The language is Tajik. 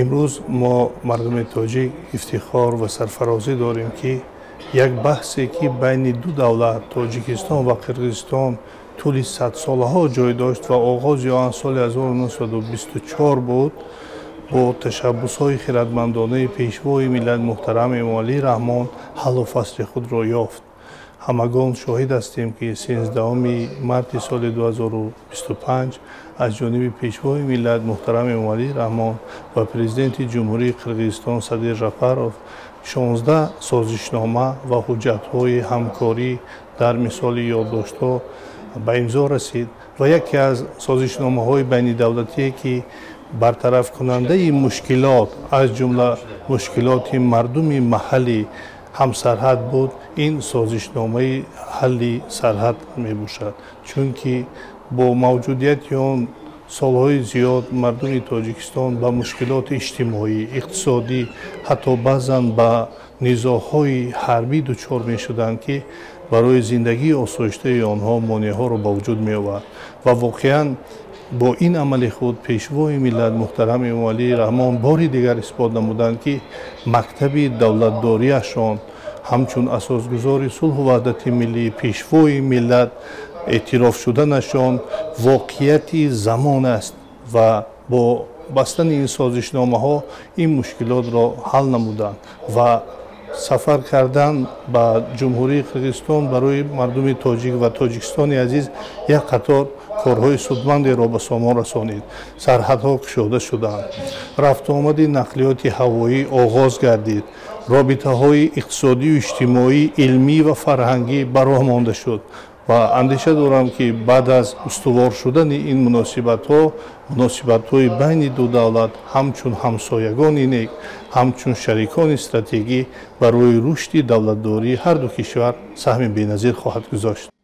Имрӯз мо, мардуми тоҷик, ифтихор ва сарфарозӣ дорем, ки як баҳсе, ки байни ду давлат, Тоҷикистон ва Қирғизистон, тӯли садсолаҳо ҷой дошт ва оғози он соли 1924 буд, бо ташаббусҳои хирадмандонаи Пешвои миллат муҳтарам Эмомалӣ Раҳмон ҳаллу фасли худро ёфт. Ҳамагон шоҳид ҳастем, ки 13 марти соли 2025 аз ҷониби Пешвои миллат муҳтарам Эмомалӣ Раҳмон ва Президенти Ҷумҳурии Қирғизистон Садир Жапаров 16 созишнома ва ҳуҷҷатҳои ҳамкорӣ дар мисоли ёддоштҳо ба имзо расид ва яке аз созишномаҳои байнидавлатие, ки бартарафкунандаи мушкилот, аз ҷумла мушкилоти мардуми маҳалли ҳамсарҳад буд, ин созишномаи ҳалли сарҳад мебошад, чунки бо мавҷудияти он солҳои зиёд мардуми Тоҷикистон ба мушкилоти иҷтимоӣ, иқтисодӣ, ҳатто баъзан ба низоъҳои ҳарбӣ дучор мешуданд, ки барои зиндагии осоиштаи онҳо монеаҳоро ба вуҷуд меовард. Ва воқеан бо ин амали худ Пешвои миллат муҳтарам Эмомалӣ Раҳмон бори дигар исбот намуданд, ки мактаби давлатдориашон ҳамчун асосгузори сулҳу ваҳдати миллӣ, Пешвои миллат эътироф шуданашон воқеияти замон аст ва бо бастани ин созишномаҳо ин мушкилотро ҳал намуданд. Ва сафар кардан ба Ҷумҳурии Қирғизистон барои мардуми тоҷик ва Тоҷикистони азиз як қатор корҳои судмандеро ба сомон расонид. Сарҳадҳо кушода шуданд, рафтуомади нақлиёти ҳавоӣ оғоз гардид, робитаҳои иқтисодию иҷтимоӣ, илмӣ ва фарҳангӣ ба роҳ монда шуд. Ва андеша дорам, ки баъд аз устувор шудани ин муносибатҳо, муносибатҳои байни ду давлат ҳамчун ҳамсоягони нек, ҳамчун шарикони стратегӣ барои рушди давлатдории ҳар ду кишвар саҳми беназир хоҳад гузошт.